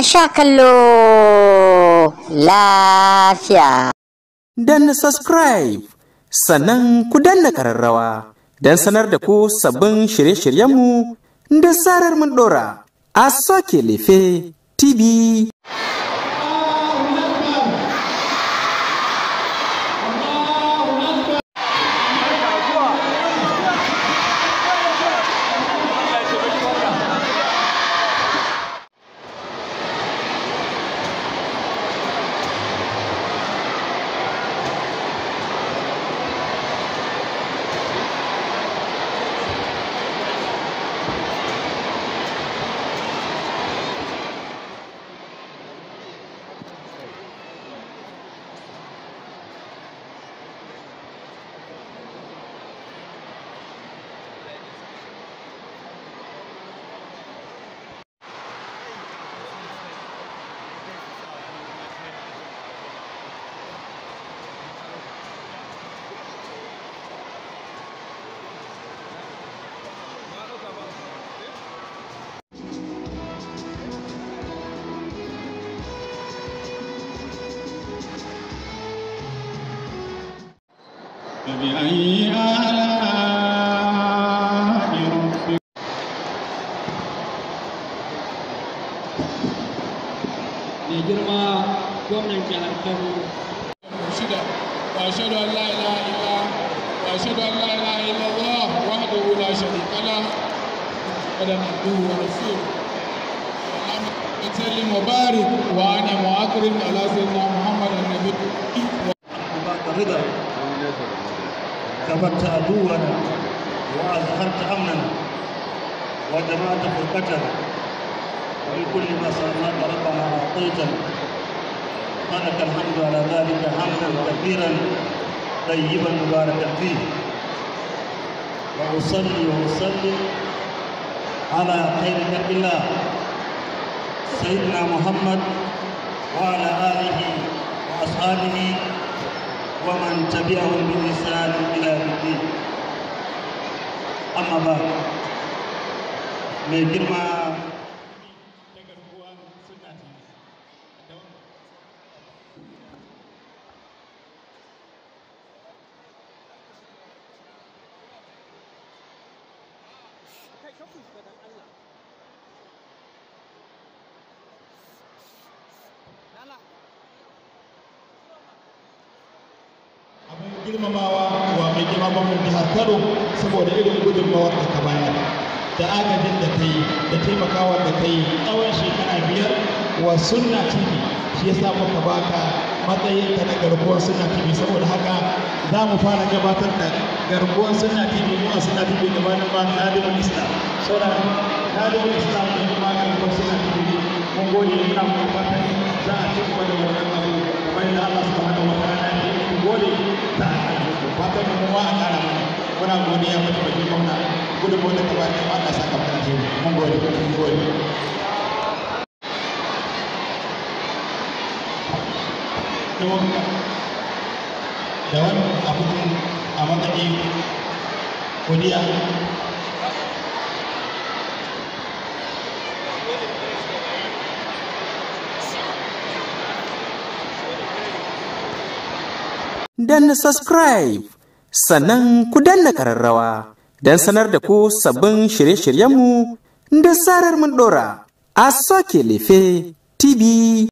A sha kallo lafiya. Danna subscribe sannan ku danna kararrawa don sanar da ku sabbin shirye-shiryenmu da zarar mun dora. A Soke Lefe TV. فبأي آلاء ربك Mai girma gwamnan jihar Kano. Shida وأشهد أن لا إله إلا وأشهد أن لا إله إلا الله وحده لا شريك له محمدا عبده ورسوله. اللهم وسلم وبارك وأنعم وأكرم على سيدنا محمد النبي. الرضا كبرت عدونا وأظهرت أمننا وجمعت فرقتنا، ومن كل ما سألناك ربنا أعطيتنا، فلك الحمد على ذلك حمدا كثيرا طيبا مباركا فيه. وأصلي وأسلم على خير خلق الله سيدنا محمد وعلى آله وأصحابه ومن تبعهم بإحسان إلى يوم الدين. أما بعد، mai girma Abin girmamawa wa mai girma gwamnan jihar Kano saboda irin gudunmawar da ka bayar da agajin da ka yi da taimakawar da ka yi tsawon shekara 5 wa Sunna TV. Shi yasa muka baka matsayin ka na garkuwar Sunna TV. Saboda haka za mu fara gabatar da garkuwar Sunna TV mu a Sunna TV gabanin ma Khadimul Islam. Saboda Khadimul Islam ne kuma garkuwar Sunna TV ne. Mun gode, muna kuma fatan za a ci gaba da wannan abu kamar yadda Allah subhanahu wa ta'ala ya yi. Gode ta fatan mu ma a ƙara mana. Muna godiya mata bakin gwamna gudunmawar da ka bayar, kuma Allah saka maka alheri. Mun gode, mun gode. Da wani abu a matsayin godiya. Danna subscribe sannan ku danna kararrawa don sanar da ku sabbin shirye-shiryenmu da zarar mun dora. A Soke Lefe TV.